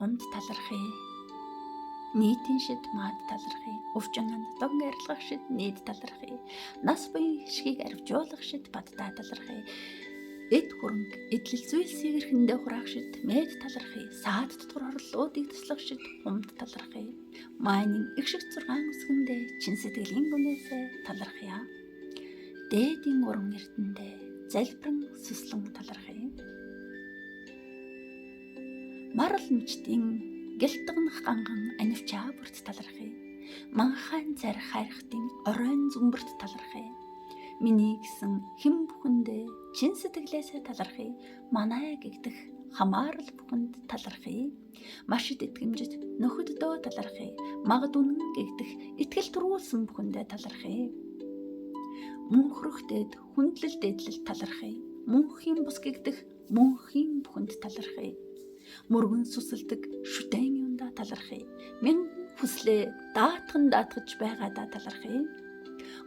Умд талархъя. Нийтийн шид маад талархъя. Өвчин анд догн арилгах шид нийт талархъя. Нас буян хишгийг аривжуулах шид баддаа талархъя. Эд хөрөнгө, эдлэл зүйлсийг эрхэндээ хураах шид мэд талархъя. Саад дотор хорлолуудыг туслах шид хумд талархъя. Майнын их шиг 6 үсгэндээ чин сэтгэлийн гүнээсээ талархъя. Дээдийн уран эрдэндээ залбиран сүслэн талархъя. Марал мчдийн гэлтгэнх ганган анивчаа бүрт талархъя. Манхайн царих хайрхтын оройн зүмбэрт талархъя. Миний гэсэн хэн бүхэндээ чин сэтгэлээсээ талархъя. Манай гэгдэх хамаарал бүхэнд талархъя. Маш ид итгэмжит нөхөддөө талархъя. Магад үнэн гэгдэх итгэл төрүүлсэн бүхэндээ талархъя. Мөнхөрөх дээд хүндлэл дээдлэл талархъя. Мөнхийн бус гэгдэх мөнхийн бүхэнд талархъя. Мөргөн сүсэлдэг шүтэн юундаа талархъя. Мянган хүслээ даатхан даатгаж байгаадаа талархъя.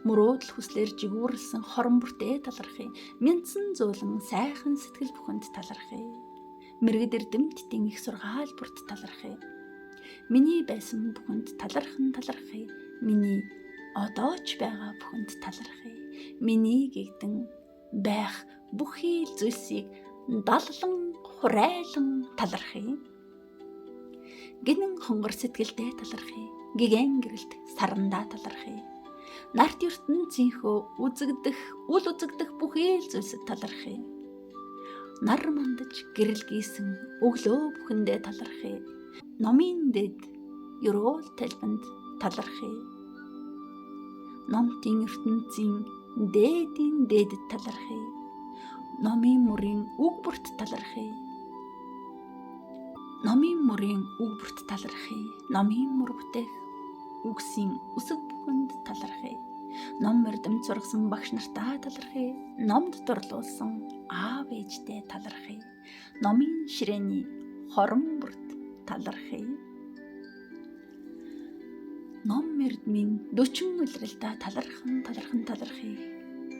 Мөрөөдөл хүслээр жигүүрлсэн хорон бүртээ талархъя. Мянцсан зуулан сайхан сэтгэл бүхэнд талархъя. Мэргэд эрдэмтдийн их сургаал бүрт талархъя. Миний байсан бүхэнд талархан талархъя. Миний одоо ч байгаа бүхэнд талархъя. Миний гэгдэн байх бүхий л зүйлсийг даллан хурайлан талархъя. Гинэн хонгор сэтгэлдээ талархъя. Гигэн гэрэлт сарандаа талархъя. Нарт ертөнцийнхөө үзэгдэх, үл үзэгдэх бүхий л зүйлсэд талархъя. Нар мандаж гэрэл гийсэн өглөө бүхэндээ талархъя. Номын дэд ерөөл талбанд талархъя. Номтын ертөнцийн дээдийн дээдэд талархъя. Номын мөрийн үг бүрт талархъя. Номын мөрийн үг бүрт талархъя. Номын мөр бүтээх үгсийн үсэг бүхэнд талархъя. Ном эрдэмт сургасан багш нартаа талархъя. Номд дурлуулсан аав ээждээ талархъя. Номын ширээний хорон бүрт талархъя. Ном эрдмийн 40 улиралдаа талархан талархан талархъя.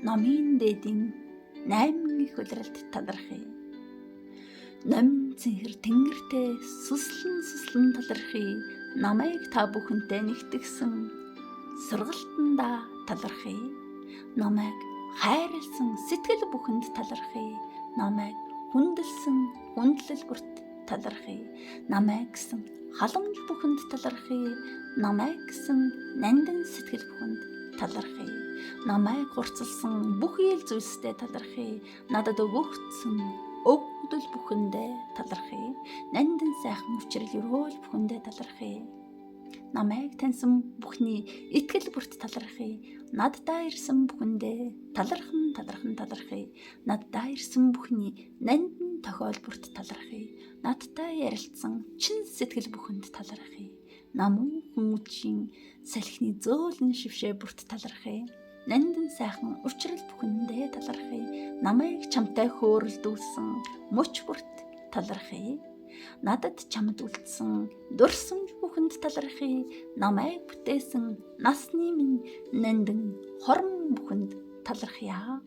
Номын дээдийн 8 их улиралд талархъя. Номин цэнхэр тэнгэртээ сүслэн сүслэн талархъя. Намайг та бүхэнтэй нэгтгсэн сургалтандаа талархъя. Намайг хайрлсан сэтгэл бүхэнд талархъя. Намайг хүндэлсэн хүндлэл бүрт талархъя. Намайг гэсэн халамж бүхэнд талархъя. Намайг гэсэн нандин сэтгэл бүхэнд талархъя. Намайг хурцлсан бүхий л зүйлстэй талархъя. Надад өгөгдсөн өгөгдөл бүхэндээ талархъя. Нандин сайхан учрал өрөөл бүхэндээ талархъя. Намайг таньсан бүхний итгэл бүрт талархъя. Наддаа ирсэн бүхэндээ талархан талархан талархъя. Наддаа ирсэн бүхний нандин тохиол бүрт талархъя. Надтай ярилцсан чин сэтгэл бүхэнд талархъя. Намуу хүмүүжийн салхины зөөлөн шившээ бүрт талархъя. Нандин сайхан учрал бүхэндээ талархъя. Намайг чамтай хөөрөлдүүлсэн мөч бүрт талархъя. Надад чамд үлдсэн дурсамж бүхэнд талархъя. Намайг бүтээсэн насны минь нандин хорон бүхэнд талархъя.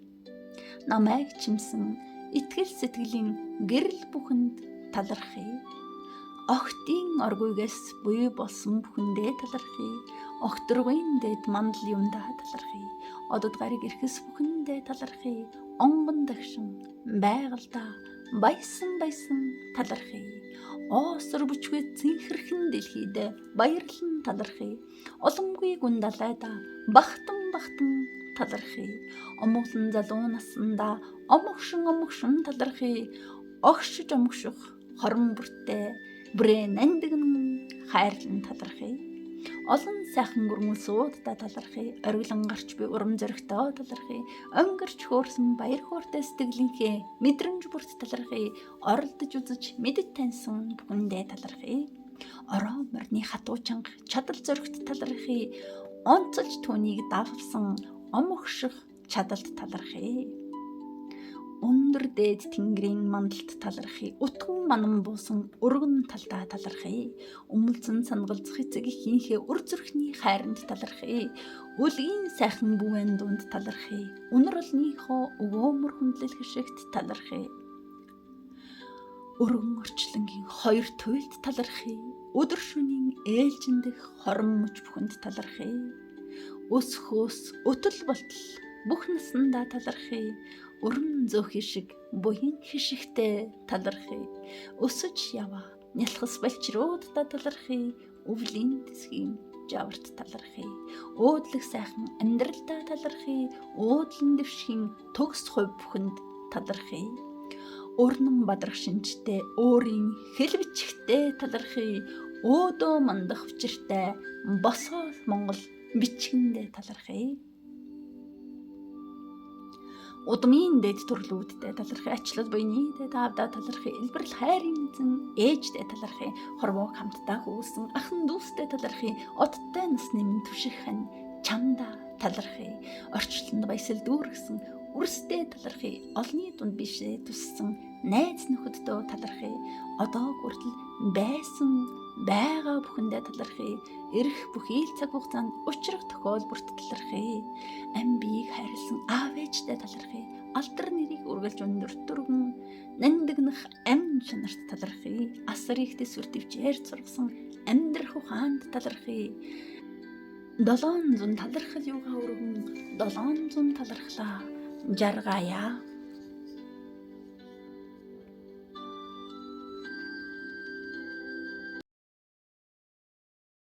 Намайг чимсэн итгэл сэтгэлийн гэрэл бүхэнд талархъя. Огтын оргуйгээс буй болсон бүхэндээ талархъя. Огторгуйн дэд мандал юмдаа талархъя. Одод гариг эрхэс бүхэндээ талархъя. Онгон дагшин байгальдаа баясан баясан талархъя. Оосор бүчгүй цэнхэрхэн дэлхийд баярлан талархъя. Оломгүй гүн далайдаа бахтан бахтан талархъя. Омглон залуу насандаа омогшин омогшин талархъя. Огшиж омогших хорон бүртээ бүрээ нандинан хайрлан талархъя. Олон сайхан гүрмэл суудаа талархъя. Ориглон гарч би урам зоригтой талархъя. Онгирч хөөрсөн баяр хөөртэй сэтгэлийнхээ мэдрэмж бүрт талархъя. Оролдож үзэж мэдэж таньсан бүхэндээ талархъя. Ороо морины хатуу чанга чадал зоригт талархъя. Онцолж түүнийг давсан омогших чадалд талархъя. Өндөр дээд тэнгэрийн мандалд талархъя. Утган манан буусан өргөн талдаа талархъя. Өмөлзөн сангалзах эцэг эхийнхээ өр зүрхний хайранд талархъя. Үлгийн сайхан бүвэн дунд талархъя. Үнэр олныхоо өгөөмөр хүндлэл хишигт талархъя. Өргөн орчлонгийн хоёр туйлд талархъя. Өдөр шөнийн ээлжин дэх хорон мөч бүхэнд талархъя. Өс хөөс өтөл болтол бүх насандаа талархъя. Өрн зөөхий шиг буян хишигтэй талархъя. Өсөж яваа нялхас балчруудаа талархъя. Өвлийн тэсгийн жаварт талархъя. Уудлах сайхан амьдралдаа талархъя. Уудлан дэвшгийн төгс хувь бүхэнд талархъя. Өрнөн бадрах шинжтэй өөрийн хэл бичгтээ талархъя. Өөдөө мандах учиртай босоо Монгол бичгэндээ талархъя. Удмын дэд төрлүүдтэй талархъя. Ачлал буйны дэд аавдаа талархъя. Элбэрл хайрын эзэн ээжтэй талархъя. Хорвоог хамтдаа хөвсөн ахан дүүстэй талархъя. Одтой насны минь түших хань чамдаа талархъя. Орчлонд баясал дүүргэсэн үрстэй талархъя. Олны дунд бишээ туссан найз нөхөддөө талархъя. Одоо хүртэл байсан байгаа бүхэндээ талархъя. Ирэх бүхий л цаг хугацаанд учрах тохиол бүрт талархъя. Ам биеийг хайрлсан аав ээжтэй талархъя. Алдар нэрийг үргэлж өндөрт өргөн нандинах ам чанарт талархъя. Асар их төсвөр төвчээр зургасан амьдрах ухаанд талархъя. 700 талархал юугаа өргөн 700 талархлаа жаргая.